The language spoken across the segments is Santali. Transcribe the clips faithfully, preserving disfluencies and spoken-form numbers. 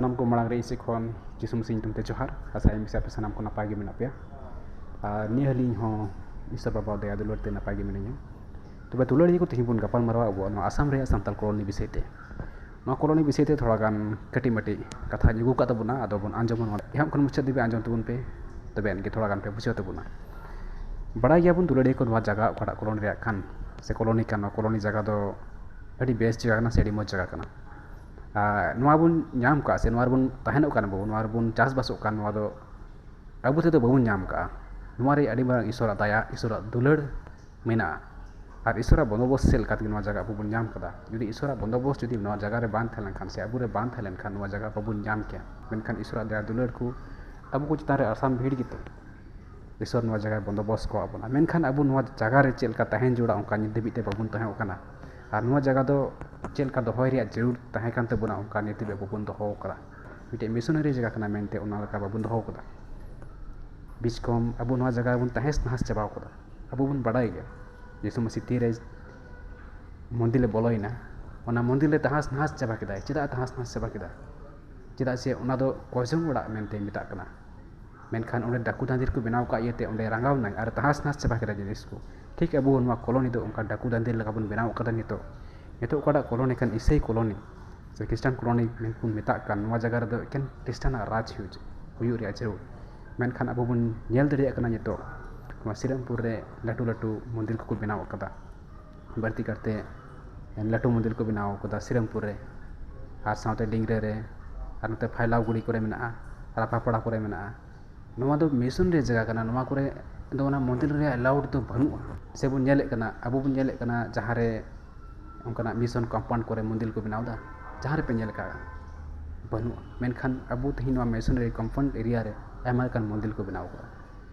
ᱥᱟᱱᱟᱢ ᱠᱚ ᱢᱟᱲᱟᱝ ᱨᱮ ᱤᱧ ᱥᱮᱫ ᱠᱷᱚᱱ ᱡᱤᱥᱩ ᱢᱟᱹᱥᱤ ᱧᱩᱛᱩᱢ ᱛᱮ ᱡᱚᱦᱟᱨ᱾ ᱟᱥᱟᱭᱟᱹᱧ ᱯᱟᱥᱮ ᱟᱯᱮ ᱥᱟᱱᱟᱢ ᱠᱚ ᱱᱟᱯᱟᱭ ᱜᱮ ᱢᱮᱱᱟᱜ ᱯᱮᱭᱟ᱾ ᱟᱨ ᱱᱤᱭᱟᱹ ᱦᱟᱹᱞᱤ ᱤᱧ ᱦᱚᱸ ᱤᱥᱚᱨ ᱵᱟᱵᱟ ᱫᱟᱭᱟ ᱫᱩᱞᱟᱹᱲ ᱛᱮ ᱱᱟᱯᱟᱭ ᱜᱮ ᱢᱤᱱᱟᱹᱧᱟ᱾ ᱛᱚᱵᱮ ᱫᱩᱞᱟᱹᱲᱤᱭᱟᱹ ᱠᱚ, ᱛᱮᱦᱮᱧ ᱵᱚᱱ ᱜᱟᱯᱟᱞ ᱢᱟᱨᱟᱣᱟ ᱟᱵᱚᱣᱟᱜ ᱱᱚᱣᱟ ᱟᱥᱟᱢ ᱨᱮᱭᱟᱜ ᱥᱟᱱᱛᱟᱲ ᱠᱚᱞᱚᱱᱤ ᱵᱤᱥᱚᱭ ᱛᱮ᱾ ᱱᱚᱣᱟ ᱠᱚᱞᱚᱱᱤ ᱵᱤᱥᱚᱭ ᱛᱮ ᱛᱷᱚᱲᱟ ᱜᱟᱱ ᱠᱟᱹᱴᱤᱡ ᱢᱟᱹᱴᱤᱡ ᱠᱟᱛᱷᱟᱧ ᱟᱹᱜᱩ ᱠᱟᱜ ᱛᱟᱵᱚᱱᱟ, ᱟᱫᱚ ᱵᱚᱱ ᱟᱸᱡᱚᱢᱟ᱾ ᱱᱚᱣᱟ ᱮᱦᱚᱵ ᱠᱷᱚᱱ ᱢᱩᱪᱟᱹᱫ ᱫᱷᱟᱹᱵᱤᱡ ᱟᱸᱡᱚᱢ ᱛᱟᱵᱚᱱ ᱯᱮ, ᱛᱚᱵᱮ ᱟᱹᱱᱤᱡ ᱜᱮ ᱛᱷᱚᱲᱟ ᱜᱟᱱ ᱯᱮ ᱵᱩᱡᱷᱟᱹᱣ ᱛᱟᱵᱚᱱᱟ᱾ ᱵᱟᱲᱟᱭ ᱜᱮᱭᱟᱵᱚᱱ ᱫᱩᱞᱟᱹᱲᱤᱭᱟᱹ ᱠᱚ, ᱱᱚᱣᱟ ᱡᱟᱭᱜᱟ ᱚᱠᱟᱴᱟᱜ ᱠᱚᱞᱚᱱᱤ ᱨᱮᱭᱟᱜ ᱠᱟᱱ ᱥᱮ ᱠᱚᱞᱚᱱᱤ ᱠᱟᱱ, ᱱᱚᱣᱟ ᱠᱚᱞᱚᱱᱤ ᱡᱟᱭᱜᱟ ᱫᱚ ᱟᱹᱰᱤ ᱵᱮᱥ ᱡᱟᱭᱜᱟ ᱠᱟᱱᱟ ᱥᱮ ᱟᱹᱰᱤ ᱢᱚᱡᱽ ᱡᱟᱭᱜᱟ ᱠᱟᱱᱟ᱾ ᱟᱨ ᱱᱚᱣᱟ ᱵᱚᱱ ᱧᱟᱢ ᱠᱟᱜ ᱥᱮ ᱱᱚᱣᱟ ᱨᱮᱵᱚᱱ ᱛᱟᱦᱮᱱᱚᱜ ᱠᱟᱱ, ᱟᱵᱚ ᱱᱚᱣᱟ ᱨᱮᱵᱚᱱ ᱪᱟᱥᱵᱟᱥᱚᱜ ᱠᱟᱱ, ᱱᱚᱣᱟ ᱫᱚ ᱟᱵᱚ ᱛᱮᱫᱚ ᱵᱟᱵᱚᱱ ᱧᱟᱢ ᱠᱟᱜᱼᱟ᱾ ᱱᱚᱣᱟ ᱨᱮ ᱟᱹᱰᱤ ᱢᱟᱨᱟᱝ ᱤᱥᱚᱨᱟᱜ ᱫᱟᱭᱟ, ᱤᱥᱚᱨᱟᱜ ᱫᱩᱞᱟᱹᱲ ᱢᱮᱱᱟᱜᱼᱟ᱾ ᱟᱨ ᱤᱥᱚᱨᱟᱜ ᱵᱚᱱᱫᱚᱵᱚᱥ ᱪᱮᱫ ᱞᱮᱠᱟ ᱛᱮᱜᱮ ᱱᱚᱣᱟ ᱡᱟᱭᱜᱟ ᱟᱵᱚ ᱵᱚᱱ ᱧᱟᱢ ᱠᱟᱫᱟ᱾ ᱡᱩᱫᱤ ᱤᱥᱚᱨᱟᱜ ᱵᱚᱱᱫᱚᱵᱚᱥ ᱡᱩᱫᱤ ᱱᱚᱣᱟ ᱡᱟᱭᱜᱟ ᱨᱮ ᱵᱟᱝ ᱛᱟᱦᱮᱸ ᱞᱮᱱᱠᱷᱟᱱ ᱥᱮ ᱟᱵᱚ ᱨᱮ ᱵᱟᱝ ᱛᱟᱦᱮᱸ ᱞᱮᱱᱠᱷᱟᱱ, ᱱᱚᱣᱟ ᱡᱟᱭᱜᱟ ᱵᱟᱵᱚᱱ ᱧᱟᱢ ᱠᱮᱭᱟ᱾ ᱢᱮᱱᱠᱷᱟᱱ ᱤᱥᱚᱨᱟᱜ ᱫᱟᱭᱟ ᱫᱩᱞᱟᱹᱲ ᱠᱚ ᱟᱵᱚ ᱠᱚ ᱪᱮᱛᱟᱱ ᱨᱮ ᱟᱥᱟᱢ ᱵᱷᱤᱲ ᱜᱮᱛᱚ᱾ ᱤᱥᱚᱨ ᱱᱚᱣᱟ ᱡᱟᱭᱜᱟᱭ ᱵᱚᱱᱫᱚᱵᱚᱥ ᱠᱟᱣᱟᱫ ᱵᱚᱱᱟ, ᱢᱮᱱᱠᱷᱟᱱ ᱟᱵᱚ ᱱᱚᱣᱟ ᱡᱟᱭᱜᱟ ᱨᱮ ᱪᱮᱫ ᱞᱮᱠᱟ ᱛᱟᱦᱮᱱ ᱡᱟᱹᱨᱩᱲᱟ, ᱚᱱᱠᱟ ᱱᱤᱛ ᱫᱷᱟᱹᱵᱤᱡ ᱛᱮ ᱵᱟᱵᱚᱱ ᱛᱟᱦᱮᱸ ᱠᱟᱱᱟ᱾ ᱟᱨ ᱱᱚᱣᱟ ᱡᱟᱭᱜᱟ ᱫᱚ ᱪᱮᱫ ᱞᱮᱠᱟ ᱫᱚᱦᱚᱭ ᱨᱮᱭᱟᱜ ᱡᱟᱹᱨᱩᱲ ᱛᱟᱦᱮᱸ ᱠᱟᱱ ᱛᱟᱵᱚᱱᱟ, ᱚᱱᱠᱟ ᱱᱤᱛ ᱫᱷᱟᱹᱵᱤᱡ ᱵᱟᱵᱚᱱ ᱫᱚᱦᱚ ᱟᱠᱟᱫᱟ᱾ ᱢᱤᱫᱴᱮᱡ ᱢᱤᱥᱚᱱᱟᱨᱤ ᱡᱟᱭᱜᱟ ᱠᱟᱱᱟ ᱢᱮᱱᱛᱮ ᱚᱱᱟ ᱞᱮᱠᱟ ᱵᱟᱵᱚᱱ ᱫᱚᱦᱚ ᱟᱠᱟᱫᱟ᱾ ᱵᱤᱪᱠᱚᱢ ᱟᱵᱚ ᱱᱚᱣᱟ ᱡᱟᱭᱜᱟ ᱵᱚᱱ ᱛᱟᱦᱮᱸ ᱱᱟᱦᱟᱥ ᱪᱟᱵᱟᱣ ᱠᱟᱫᱟ᱾ ᱟᱵᱚ ᱵᱚᱱ ᱵᱟᱰᱟᱭ ᱜᱮᱭᱟ ᱡᱤᱥᱩ ᱢᱟᱹᱥᱤ ᱛᱤᱨᱮ ᱢᱚᱱᱫᱤᱨ ᱞᱮ ᱵᱚᱞᱚᱭᱮᱱᱟ, ᱚᱱᱟ ᱢᱚᱱᱫᱤᱨ ᱞᱮ ᱛᱟᱦᱟᱥ ᱱᱟᱦᱟᱥ ᱪᱟᱵᱟ ᱠᱮᱫᱟ᱾ ᱪᱮᱫᱟᱜ ᱛᱟᱦᱟᱥ ᱱᱟᱦᱟᱥ ᱪᱟᱵᱟ ᱠᱮᱫᱟ? ᱪᱮᱫᱟᱜ ᱥᱮ ᱚᱱᱟ ᱫᱚ ᱠᱚᱭᱡᱚᱝ ᱚᱲᱟᱜ ᱢᱮᱱᱛᱮ ᱢᱮᱛᱟᱜ ᱠᱟᱱᱟ᱾ ᱢᱮᱱᱠᱷᱟᱱ ᱚᱸᱰᱮ ᱰᱟᱹᱠᱩ ᱫᱟᱸᱫᱮᱨ ᱠᱚ ᱵᱮᱱᱟᱣ ᱟᱠᱟᱫ ᱤᱭᱟᱹᱛᱮ ᱚᱸᱰᱮ ᱨᱟᱸᱜᱟᱣ ᱮᱱᱟᱭ ᱟᱨ ᱛᱟᱦᱟᱥ ᱱᱟᱦᱟᱥ ᱪᱟᱵᱟ ᱠᱮᱫᱟ ᱡᱤᱱᱤᱥ ᱠᱚ᱾ ᱴᱷᱤᱠ ᱟᱵᱚ ᱱᱚᱣᱟ ᱠᱚᱞᱚᱱᱤ ᱫᱚ ᱚᱱᱠᱟ ᱰᱟᱹᱠᱩ ᱫᱟᱸᱫᱮᱨ ᱞᱮᱠᱟ ᱵᱚᱱ ᱵᱮᱱᱟᱣ ᱟᱠᱟᱫᱟ ᱱᱤᱛᱚᱜ᱾ ᱱᱤᱛᱚᱜ ᱚᱠᱟᱴᱟᱜ ᱠᱚᱞᱚᱱᱤ ᱠᱟᱱ, ᱤᱥᱟᱹᱭ ᱠᱚᱞᱚᱱᱤ ᱥᱮ ᱠᱷᱨᱤᱥᱴᱟᱱ ᱠᱚᱞᱚᱱᱤ ᱢᱮᱱᱛᱮ ᱵᱚᱱ ᱢᱮᱛᱟᱜ ᱠᱟᱱ, ᱱᱚᱣᱟ ᱡᱟᱭᱜᱟ ᱨᱮᱫᱚ ᱮᱠᱮᱱ ᱠᱷᱨᱤᱥᱴᱟᱱᱟᱜ ᱨᱟᱡᱽ ᱦᱩᱭᱩᱜ, ᱦᱩᱭᱩᱜ ᱨᱮᱭᱟᱜ ᱡᱟᱹᱨᱩᱲ᱾ ᱢᱮᱱᱠᱷᱟᱱ ᱟᱵᱚ ᱵᱚᱱ ᱧᱮᱞ ᱫᱟᱲᱮᱭᱟᱜ ᱠᱟᱱᱟ ᱱᱤᱛᱚᱜ ᱱᱚᱣᱟ ᱥᱤᱨᱟᱢᱯᱩᱨ ᱨᱮ ᱞᱟᱹᱴᱩ ᱞᱟᱹᱴᱩ ᱢᱚᱱᱫᱤᱨ ᱠᱚᱠᱚ ᱵᱮᱱᱟᱣ ᱟᱠᱟᱫᱟ᱾ ᱵᱟᱹᱲᱛᱤ ᱠᱟᱨᱛᱮ ᱞᱟᱹᱴᱩ ᱢᱚᱱᱫᱤᱨ ᱠᱚ ᱵᱮᱱᱟᱣ ᱟᱠᱟᱫᱟ ᱥᱤᱨᱟᱢᱯᱩᱨ ᱨᱮ, ᱟᱨ ᱥᱟᱶᱛᱮ ᱰᱤᱝᱨᱟᱹ ᱨᱮ, ᱟᱨ ᱱᱚᱛᱮ ᱯᱷᱟᱭᱞᱟᱣᱜᱩᱲᱤ ᱠᱚᱨᱮ ᱢᱮᱱᱟᱜᱼᱟ, ᱨᱟᱯᱟᱯᱟᱲᱟ ᱠᱚᱨᱮ ᱢᱮᱱᱟᱜᱼᱟ᱾ ᱱᱚᱣᱟ ᱫᱚ ᱢᱤᱥᱚᱱ ᱨᱮᱭᱟᱜ ᱡᱟᱭᱜᱟ ᱠᱟᱱᱟ᱾ ᱱᱚᱣᱟ ᱠᱚᱨᱮ ᱫᱚ ᱚᱱᱟ ᱢᱚᱱᱫᱤᱨ ᱨᱮᱭᱟᱜ ᱮᱞᱟᱣᱩᱰ ᱫᱚ ᱵᱟᱹᱱᱩᱜᱼᱟ᱾ ᱥᱮᱵᱚᱱ ᱧᱮᱞᱮᱫ ᱠᱟᱱᱟ, ᱟᱵᱚ ᱵᱚᱱ ᱧᱮᱞᱮᱫ ᱠᱟᱱᱟ ᱡᱟᱦᱟᱸ ᱨᱮ ᱚᱱᱠᱟᱱᱟᱜ ᱢᱤᱥᱚᱱ ᱠᱚᱢᱯᱟᱣᱩᱱᱰ ᱠᱚᱨᱮ ᱢᱚᱱᱫᱤᱨ ᱠᱚ ᱵᱮᱱᱟᱣ ᱮᱫᱟ, ᱡᱟᱦᱟᱸ ᱨᱮᱯᱮ ᱧᱮᱞ ᱟᱠᱟᱫᱼᱟ? ᱵᱟᱹᱱᱩᱜᱼᱟ᱾ ᱢᱮᱱᱠᱷᱟᱱ ᱟᱵᱚ ᱛᱮᱦᱮᱧ ᱱᱚᱣᱟ ᱢᱤᱥᱚᱱᱟᱨᱤ ᱠᱚᱢᱯᱟᱣᱩᱱᱰ ᱮᱨᱤᱭᱟ ᱨᱮ ᱟᱭᱢᱟ ᱞᱮᱠᱟᱱ ᱢᱚᱱᱫᱤᱨ ᱠᱚ ᱵᱮᱱᱟᱣ ᱟᱠᱟᱫᱼᱟ᱾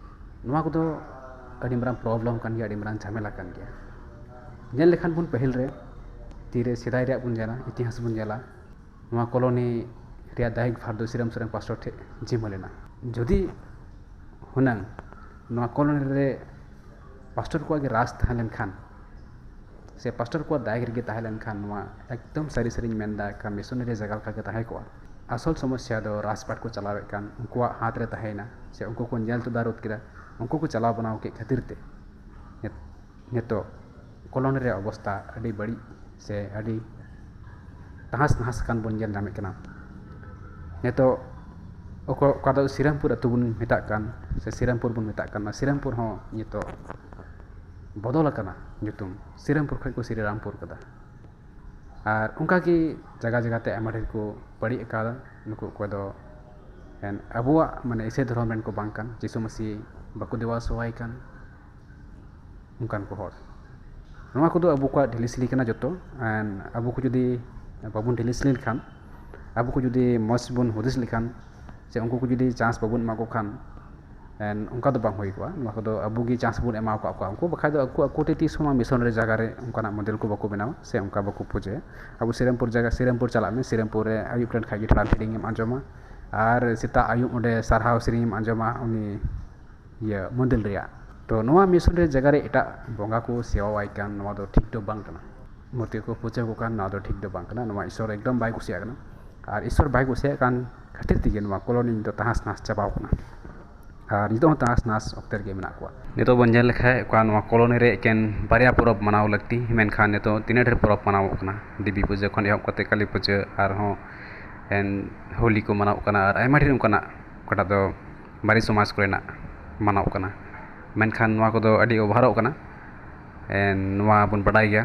ᱱᱚᱣᱟ ᱠᱚᱫᱚ ᱟᱹᱰᱤ ᱢᱟᱨᱟᱝ ᱯᱨᱚᱵᱞᱮᱢ ᱠᱟᱱ ᱜᱮᱭᱟ, ᱟᱹᱰᱤ ᱢᱟᱨᱟᱝ ᱡᱷᱟᱢᱮᱞᱟ ᱠᱟᱱ ᱜᱮᱭᱟ᱾ ᱧᱮᱞ ᱞᱮᱠᱷᱟᱱ ᱵᱚᱱ ᱯᱟᱹᱦᱤᱞ ᱨᱮ, ᱛᱤᱨᱮ ᱥᱮᱫᱟᱭ ᱨᱮᱭᱟᱜ ᱵᱚᱱ ᱧᱮᱞᱟ, ᱤᱛᱤᱦᱟᱥ ᱵᱚᱱ ᱧᱮᱞᱟ, ᱱᱚᱣᱟ ᱠᱚᱞᱚᱱᱤ ᱨᱮᱭᱟᱜ ᱫᱟᱭᱤᱠ ᱵᱷᱟᱨ ᱫᱚ ᱥᱤᱨᱟᱢ ᱥᱚᱨᱮᱱ ᱯᱟᱥᱴᱚᱨ ᱴᱷᱮᱱ ᱡᱤᱢᱟᱹ ᱞᱮᱱᱟ᱾ ᱡᱩᱫᱤ ᱦᱩᱱᱟᱹᱝ ᱱᱚᱣᱟ ᱠᱚᱞᱚᱱᱤ ᱨᱮ ᱯᱟᱥᱴᱚᱨ ᱠᱚᱣᱟᱜ ᱜᱮ ᱨᱟᱡᱽ ᱛᱟᱦᱮᱸ ᱞᱮᱱᱠᱷᱟᱱ ᱥᱮ ᱯᱟᱥᱴᱚᱨ ᱠᱚᱣᱟᱜ ᱫᱟᱭᱤᱠ ᱨᱮᱜᱮ ᱛᱟᱦᱮᱸ ᱞᱮᱱᱠᱷᱟᱱ, ᱱᱚᱣᱟ ᱮᱠᱫᱚᱢ ᱥᱟᱹᱨᱤ ᱥᱟᱹᱨᱤᱧ ᱢᱮᱱᱫᱟ, ᱮᱠᱟᱞ ᱢᱤᱥᱚᱱᱟᱨᱤ ᱡᱟᱭᱜᱟ ᱞᱮᱠᱟ ᱜᱮ ᱛᱟᱦᱮᱸ ᱠᱚᱜᱼᱟ᱾ ᱟᱥᱚᱞ ᱥᱚᱢᱚᱥᱥᱟ ᱫᱚ ᱨᱟᱡᱽᱯᱟᱴ ᱠᱚ ᱪᱟᱞᱟᱣᱮᱫ ᱠᱟᱱ ᱩᱱᱠᱩᱣᱟᱜ ᱦᱟᱛ ᱨᱮ ᱛᱟᱦᱮᱸᱭᱮᱱᱟ, ᱥᱮ ᱩᱱᱠᱩ ᱠᱚ ᱧᱮᱞ ᱛᱚᱫᱟᱨᱚᱫ ᱠᱮᱫᱟ, ᱩᱱᱠᱩ ᱠᱚ ᱪᱟᱞᱟᱣ ᱵᱟᱱᱟᱣ ᱠᱮᱫ ᱠᱷᱟᱹᱛᱤᱨ ᱛᱮ ᱱᱤᱛ-, ᱱᱤᱛᱚᱜ ᱠᱚᱞᱚᱱᱤ ᱨᱮᱭᱟᱜ ᱚᱵᱚᱥᱛᱟ ᱟᱹᱰᱤ ᱵᱟᱹᱲᱤᱡ ᱥᱮ ᱟᱹᱰᱤ ᱛᱟᱦᱟᱥ ᱱᱟᱦᱟᱥ ᱟᱠᱟᱱ ᱵᱚᱱ ᱧᱮᱞ ᱧᱟᱢᱮᱫ ᱠᱟᱱᱟ᱾ ᱱᱤᱛᱚᱜ ᱚᱠᱟ, ᱚᱠᱟ ᱫᱚ ᱥᱤᱨᱟᱢᱯᱩᱨ ᱟᱹᱛᱩ ᱵᱚᱱ ᱢᱮᱛᱟᱜ ᱠᱟᱱ ᱥᱮ ᱥᱤᱨᱟᱢᱯᱩᱨ ᱵᱚᱱ ᱢᱮᱛᱟᱜ ᱠᱟᱱᱟ, ᱥᱤᱨᱟᱢᱯᱩᱨ ᱦᱚᱸ ᱱᱤᱛᱚᱜ ᱵᱚᱫᱚᱞ ᱟᱠᱟᱱᱟ ᱧᱩᱛᱩᱢ, ᱥᱤᱨᱟᱢᱯᱩᱨ ᱠᱷᱚᱱ ᱠᱚ ᱥᱨᱤᱨᱟᱢᱯᱩᱨ ᱠᱟᱫᱟ᱾ ᱟᱨ ᱚᱱᱠᱟᱜᱮ ᱡᱟᱭᱜᱟ ᱡᱟᱭᱜᱟᱛᱮ ᱟᱭᱢᱟ ᱰᱷᱮᱨ ᱠᱚ ᱵᱟᱹᱲᱤᱡ ᱟᱠᱟᱫᱟ᱾ ᱱᱩᱠᱩ ᱚᱠᱚᱭ ᱫᱚ ᱮᱱ ᱟᱵᱚᱣᱟᱜ ᱢᱟᱱᱮ ᱤᱥᱟᱹᱭ ᱫᱷᱚᱨᱚᱢ ᱨᱮᱱ ᱠᱚ ᱵᱟᱝ ᱠᱟᱱ, ᱡᱤᱥᱩ ᱢᱟᱹᱥᱤ ᱵᱟᱠᱚ ᱫᱮᱵᱟ ᱥᱮᱵᱟᱭ ᱠᱟᱱ, ᱚᱱᱠᱟᱱ ᱠᱚ ᱦᱚᱲ᱾ ᱱᱚᱣᱟ ᱠᱚᱫᱚ ᱟᱵᱚ ᱠᱚᱣᱟᱜ ᱰᱷᱤᱞᱟᱹᱥᱤᱞᱤ ᱠᱟᱱᱟ ᱡᱚᱛᱚ᱾ ᱮᱱ ᱟᱵᱚ ᱠᱚ ᱡᱩᱫᱤ ᱵᱟᱵᱚᱱ ᱰᱷᱤᱞᱟᱹᱥᱤᱞᱤ ᱞᱮᱠᱷᱟᱱ, ᱟᱵᱚ ᱠᱚ ᱡᱩᱫᱤ ᱢᱚᱡᱽ ᱵᱚᱱ ᱦᱩᱫᱤᱥ ᱞᱮᱠᱷᱟᱱ, ᱥᱮ ᱩᱱᱠᱩ ᱠᱚ ᱡᱩᱫᱤ ᱪᱟᱱᱥ ᱵᱟᱵᱚᱱ ᱮᱢᱟ ᱠᱚ ᱠᱷᱟᱱ, ᱮᱱ ᱚᱱᱠᱟ ᱫᱚ ᱵᱟᱝ ᱦᱩᱭ ᱠᱚᱜᱼᱟ᱾ ᱱᱚᱣᱟ ᱠᱚᱫᱚ ᱟᱵᱚ ᱜᱮ ᱪᱟᱱᱥ ᱵᱚᱱ ᱮᱢᱟ ᱟᱠᱟᱫ ᱠᱚᱣᱟ᱾ ᱩᱱᱠᱩ ᱵᱟᱠᱷᱟᱡ ᱫᱚ ᱟᱠᱚ, ᱟᱠᱚ ᱛᱮ ᱛᱤᱥ ᱦᱚᱸ ᱱᱚᱣᱟ ᱢᱤᱥᱚᱱ ᱨᱮ ᱡᱟᱭᱜᱟ ᱨᱮ ᱚᱱᱠᱟᱱᱟᱜ ᱢᱚᱱᱫᱤᱨ ᱠᱚ ᱵᱟᱠᱚ ᱵᱮᱱᱟᱣᱟ ᱥᱮ ᱚᱱᱠᱟ ᱵᱟᱠᱚ ᱯᱩᱡᱟᱹᱭᱟ᱾ ᱟᱵᱚ ᱥᱤᱨᱟᱢᱯᱩᱨ ᱡᱟᱭᱜᱟ, ᱥᱤᱨᱟᱢᱯᱩᱨ ᱪᱟᱞᱟᱜ ᱢᱮ, ᱥᱤᱨᱟᱢᱯᱩᱨ ᱨᱮ ᱟᱹᱭᱩᱵ ᱞᱮᱱᱠᱷᱟᱡ ᱜᱮ ᱴᱷᱮᱞᱟᱝ ᱴᱷᱤᱞᱤᱝ ᱮᱢ ᱟᱸᱡᱚᱢᱟ, ᱟᱨ ᱥᱮᱛᱟᱜ ᱟᱹᱭᱩᱵ ᱚᱸᱰᱮ ᱥᱟᱨᱦᱟᱣ ᱥᱮᱨᱮᱧ ᱮᱢ ᱟᱸᱡᱚᱢᱟ ᱩᱱᱤ ᱤᱭᱟᱹ ᱢᱚᱱᱫᱤᱨ ᱨᱮᱭᱟᱜ᱾ ᱛᱚ ᱱᱚᱣᱟ ᱢᱤᱥᱚᱱ ᱨᱮ ᱡᱟᱭᱜᱟ ᱨᱮ ᱮᱴᱟᱜ ᱵᱚᱸᱜᱟ ᱠᱚ ᱥᱮᱣᱟᱣᱟᱭ ᱠᱟᱱ, ᱱᱚᱣᱟ ᱫᱚ ᱴᱷᱤᱠ ᱫᱚ ᱵᱟᱝ ᱠᱟᱱᱟ᱾ ᱢᱩᱨᱛᱤ ᱠᱚ ᱯᱩᱡᱟᱹ ᱠᱚ ᱠᱟᱱ, ᱱᱚᱣᱟ ᱫᱚ ᱴᱷᱤᱠ ᱫᱚ ᱵᱟᱝ ᱠᱟᱱᱟ᱾ ᱱᱚᱣᱟ ᱤᱥᱚᱨ ᱮᱠᱫᱚᱢ ᱵᱟᱭ ᱠᱩᱥᱤᱭᱟᱜ ᱠᱟᱱᱟ᱾ ᱟᱨ ᱤᱥᱚᱨ ᱵᱟᱭ ᱠᱩᱥᱤᱭᱟᱜ ᱠᱟᱱ ᱠᱷᱟᱹᱛᱤᱨ ᱛᱮᱜᱮ ᱱᱚᱣᱟ ᱠᱚᱞᱚᱱᱤ ᱫᱚ ᱛᱟᱦᱟᱥ ᱱᱟᱦᱟᱥ ᱪᱟᱵᱟᱣ ᱠᱟᱱᱟ᱾ ᱟᱨ ᱱᱤᱛᱚᱜ ᱦᱚᱸ ᱛᱟᱦᱟᱥ ᱱᱟᱦᱟᱥ ᱚᱠᱛᱮ ᱨᱮᱜᱮ ᱢᱮᱱᱟᱜ ᱠᱚᱣᱟ᱾ ᱱᱤᱛᱚᱜ ᱵᱚᱱ ᱧᱮᱞ ᱞᱮᱠᱷᱟᱡ, ᱚᱠᱟ ᱱᱚᱣᱟ ᱠᱚᱞᱚᱱᱤ ᱨᱮ ᱮᱠᱮᱱ ᱵᱟᱨᱭᱟ ᱯᱚᱨᱚᱵᱽ ᱢᱟᱱᱟᱣ ᱞᱟᱹᱠᱛᱤ, ᱢᱮᱱᱠᱷᱟᱱ ᱱᱤᱛᱚᱜ ᱛᱤᱱᱟᱹᱜ ᱰᱷᱮᱨ ᱯᱚᱨᱚᱵᱽ ᱢᱟᱱᱟᱣᱚᱜ ᱠᱟᱱᱟ, ᱫᱮᱵᱤ ᱯᱩᱡᱟᱹ ᱠᱷᱚᱱ ᱮᱦᱚᱵ ᱠᱟᱛᱮ ᱠᱟᱹᱞᱤ ᱯᱩᱡᱟᱹ, ᱟᱨᱦᱚᱸ ᱮᱱ ᱦᱳᱞᱤ ᱠᱚ ᱢᱟᱱᱟᱣᱚᱜ ᱠᱟᱱᱟ, ᱟᱨ ᱟᱭᱢᱟ ᱰᱷᱮᱨ ᱚᱱᱠᱟᱱᱟᱜ, ᱚᱠᱟᱴᱟᱜ ᱫᱚ ᱵᱟᱨᱭᱟ ᱥᱚᱢᱟᱡᱽ ᱠᱚᱨᱮᱱᱟᱜ ᱢᱟᱱᱟᱣᱚᱜ ᱠᱟᱱᱟ᱾ ᱢᱮᱱᱠᱷᱟᱱ ᱱᱚᱣᱟ ᱠᱚᱫᱚ ᱟᱹᱰᱤ ᱚᱵᱷᱟᱨᱚᱜ ᱠᱟᱱᱟ᱾ ᱮᱱ ᱱᱚᱣᱟ ᱵᱚᱱ ᱵᱟᱰᱟᱭ ᱜᱮᱭᱟ,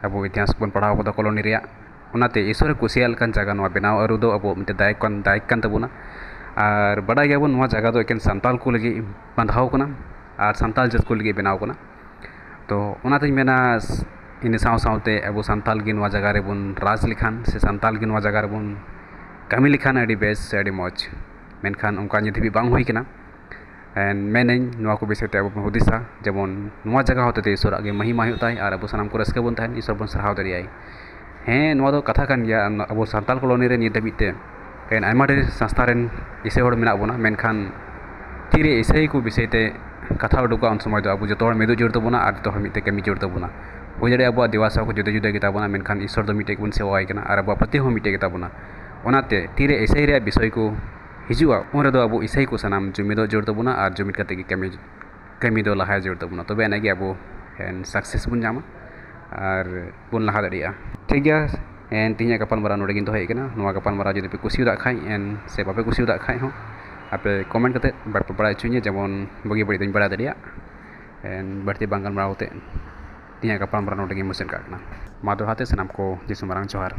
ᱟᱵᱚ ᱤᱛᱤᱦᱟᱥ ᱵᱚᱱ ᱯᱟᱲᱦᱟᱣ ᱠᱟᱫᱟ ᱠᱚᱞᱚᱱᱤ ᱨᱮᱭᱟᱜ᱾ ᱚᱱᱟᱛᱮ ᱤᱥᱚᱨᱮ ᱠᱩᱥᱤᱭᱟᱜ ᱞᱮᱠᱟᱱ ᱡᱟᱭᱜᱟ ᱱᱚᱣᱟ ᱵᱮᱱᱟᱣ ᱟᱹᱨᱩ ᱫᱚ ᱟᱵᱚ ᱢᱤᱫᱴᱮᱱ ᱫᱟᱭ ᱠᱟᱱ, ᱫᱟᱭ ᱠᱟᱱ ᱛᱟᱵᱚᱱᱟ᱾ ᱟᱨ ᱵᱟᱰᱟᱭ ᱜᱮᱭᱟᱵᱚᱱ, ᱱᱚᱣᱟ ᱡᱟᱭᱜᱟ ᱫᱚ ᱮᱠᱮᱱ ᱥᱟᱱᱛᱟᱞ ᱠᱚ ᱞᱟᱹᱜᱤᱫ ᱵᱟᱸᱫᱷᱟᱣ ᱠᱟᱱᱟ ᱟᱨ ᱥᱟᱱᱛᱟᱞ ᱡᱟᱹᱛ ᱠᱚ ᱞᱟᱹᱜᱤᱫ ᱵᱮᱱᱟᱣ ᱠᱟᱱᱟ᱾ ᱛᱚ ᱚᱱᱟᱛᱮᱧ ᱢᱮᱱᱟ, ᱤᱱᱟᱹ ᱥᱟᱶ ᱥᱟᱶᱛᱮ ᱟᱵᱚ ᱥᱟᱱᱛᱟᱞ ᱜᱮ ᱱᱚᱣᱟ ᱡᱟᱭᱜᱟ ᱨᱮᱵᱚᱱ ᱨᱟᱡᱽ ᱞᱮᱠᱷᱟᱱ ᱥᱮ ᱥᱟᱱᱛᱟᱞ ᱜᱮ ᱱᱚᱣᱟ ᱡᱟᱭᱜᱟ ᱨᱮᱵᱚᱱ ᱠᱟᱹᱢᱤ ᱞᱮᱠᱷᱟᱱ ᱟᱹᱰᱤ ᱵᱮᱥ ᱥᱮ ᱟᱹᱰᱤ ᱢᱚᱡᱽ᱾ ᱢᱮᱱᱠᱷᱟᱱ ᱚᱱᱠᱟ ᱱᱤᱛ ᱫᱷᱟᱹᱵᱤᱡ ᱵᱟᱝ ᱦᱩᱭ ᱠᱟᱱᱟ᱾ And ᱢᱮᱱᱟᱹᱧ, ᱱᱚᱣᱟ ᱠᱚ ᱵᱤᱥᱚᱭ ᱛᱮ ᱟᱵᱚ ᱵᱚᱱ ᱦᱩᱫᱤᱥᱟ, ᱡᱮᱢᱚᱱ ᱱᱚᱣᱟ ᱡᱟᱭᱜᱟ ᱦᱚᱛᱮᱛᱮ ᱤᱥᱚᱨᱟᱜ ᱜᱮ ᱢᱚᱦᱤᱢᱟ ᱦᱩᱭᱩᱜ ᱛᱟᱭ ᱟᱨ ᱟᱵᱚ ᱥᱟᱱᱟᱢ ᱠᱚ ᱨᱟᱹᱥᱠᱟᱹ ᱵᱚᱱ ᱛᱟᱦᱮᱱ, ᱤᱥᱚᱨ ᱵᱚᱱ ᱥᱟᱨᱦᱟᱣ ᱫᱟᱲᱮᱭᱟᱭ᱾ ᱦᱮᱸ, ᱱᱚᱣᱟ ᱫᱚ ᱠᱟᱛᱷᱟ ᱠᱟᱱ ᱜᱮᱭᱟ, ᱟᱵᱚ ᱥᱟᱱᱛᱟᱞ ᱠᱚᱞᱚᱱᱤ ᱨᱮ ᱱᱤᱛ ᱫᱷᱟᱹᱵᱤᱡ ᱛᱮ ᱮᱱ ᱟᱭᱢᱟ ᱰᱷᱮᱨ ᱥᱚᱝᱥᱛᱷᱟ ᱨᱮᱱ ᱤᱥᱟᱹᱭ ᱦᱚᱲ ᱢᱮᱱᱟᱜ ᱵᱚᱱᱟ, ᱢᱮᱱᱠᱷᱟᱱ ᱛᱤᱨᱮ ᱤᱥᱟᱹᱭ ᱠᱚ ᱵᱤᱥᱚᱭ ᱛᱮ ᱠᱟᱛᱷᱟ ᱩᱰᱩᱠᱚᱜᱼᱟ, ᱩᱱ ᱥᱚᱢᱚᱭ ᱫᱚ ᱟᱵᱚ ᱡᱚᱛᱚ ᱦᱚᱲ ᱢᱤᱫᱚᱜ ᱡᱟᱹᱨᱩᱲ ᱛᱟᱵᱚᱱᱟ ᱟᱨ ᱡᱚᱛᱚ ᱦᱚᱲ ᱢᱤᱫ ᱛᱮ ᱠᱟᱹᱢᱤ ᱡᱟᱹᱨᱩᱲ ᱛᱟᱵᱚᱱᱟ᱾ ᱦᱩᱭ ᱫᱟᱲᱮᱭᱟᱜᱼᱟ ᱟᱵᱚᱣᱟᱜ ᱫᱮᱵᱟ ᱥᱮᱵᱟ ᱠᱚ ᱡᱩᱫᱟᱹ ᱡᱩᱫᱟᱹ ᱜᱮᱛᱟ ᱵᱚᱱᱟ, ᱢᱮᱱᱠᱷᱟᱱ ᱤᱥᱚᱨ ᱫᱚ ᱢᱤᱫᱴᱮᱡ ᱜᱮᱵᱚᱱ ᱥᱮᱵᱟᱣᱟᱭ ᱠᱟᱱᱟ ᱟᱨ ᱟᱵᱚᱣᱟᱜ ᱯᱟᱹᱛᱭᱟᱹᱣ ᱦᱚᱸ ᱢᱤᱫᱴᱮᱡ ᱜᱮᱛᱟ ᱵᱚᱱᱟ᱾ ᱚᱱᱟᱛᱮ ᱛᱤᱨᱮ ᱤᱥᱟᱹᱭ ᱨᱮᱭᱟᱜ ᱵᱤᱥᱚᱭ ᱠᱚ ᱦᱤᱡᱩᱜᱼᱟ, ᱩᱱ ᱨᱮᱫᱚ ᱟᱵᱚ ᱤᱥᱟᱹᱭ ᱠᱚ ᱥᱟᱱᱟᱢ ᱡᱩᱢᱤᱫᱚᱜ ᱡᱟᱹᱨᱩᱲ ᱛᱟᱵᱚᱱᱟ ᱟᱨ ᱡᱩᱢᱤᱫ ᱠᱟᱛᱮ ᱜᱮ ᱠᱟᱹᱢᱤ, ᱠᱟᱹᱢᱤ ᱫᱚ ᱞᱟᱦᱟ ᱡᱟᱹᱨᱩᱲ ᱛᱟᱵᱚᱱᱟ᱾ ᱛᱚᱵᱮ ᱟᱹᱱᱤᱡ ᱜᱮ ᱟᱵᱚ ᱥᱟᱠᱥᱮᱥ ᱵᱚᱱ ᱧᱟᱢᱟ ᱟᱨ ᱵᱚᱱ ᱞᱟᱦᱟ ᱫᱟᱲᱮᱭᱟᱜᱼᱟ᱾ ᱴᱷᱤᱠ ᱜᱮᱭᱟ, ᱮᱱ ᱛᱮᱦᱮᱧᱟᱜ ᱜᱟᱯᱟᱞᱢᱟᱨᱟᱣ ᱱᱚᱰᱮ ᱜᱤᱧ ᱫᱚᱦᱚᱭᱮᱫ ᱠᱟᱱᱟ᱾ ᱱᱚᱣᱟ ᱜᱟᱯᱟᱞᱢᱟᱨᱟᱣ ᱡᱩᱫᱤ ᱯᱮ ᱠᱩᱥᱤᱭᱟᱫᱟᱜ ᱠᱷᱟᱡ ᱮᱱ ᱥᱮ ᱵᱟᱯᱮ ᱠᱩᱥᱤᱭᱟᱫᱟᱜ ᱠᱷᱟᱡ ᱦᱚᱸ, ᱟᱯᱮ ᱠᱚᱢᱮᱱᱴ ᱠᱟᱛᱮ ᱵᱟᱯᱮ ᱵᱟᱲᱟᱭ ᱦᱚᱪᱚᱧᱟ, ᱡᱮᱢᱚᱱ ᱵᱩᱜᱤ ᱵᱟᱹᱲᱤᱡ ᱫᱚᱧ ᱵᱟᱲᱟᱭ ᱫᱟᱲᱮᱭᱟᱜ᱾ ᱮᱱ ᱵᱟᱹᱲᱛᱤ ᱵᱟᱝ ᱜᱟᱞᱢᱟᱨᱟᱣ ᱠᱟᱛᱮ ᱛᱮᱦᱮᱧᱟᱜ ᱜᱟᱯᱟᱞᱢᱟᱨᱟᱣ ᱱᱚᱰᱮ ᱜᱤᱧ ᱢᱩᱪᱟᱹᱫ ᱠᱟᱜ ᱠᱟᱱᱟ᱾ ᱢᱟ ᱫᱚᱦᱲᱟ ᱛᱮ ᱥᱟᱱᱟᱢ ᱠᱚ ᱡᱤᱥᱩ ᱢᱟᱨᱟᱝ ᱡᱚᱦᱟᱨ᱾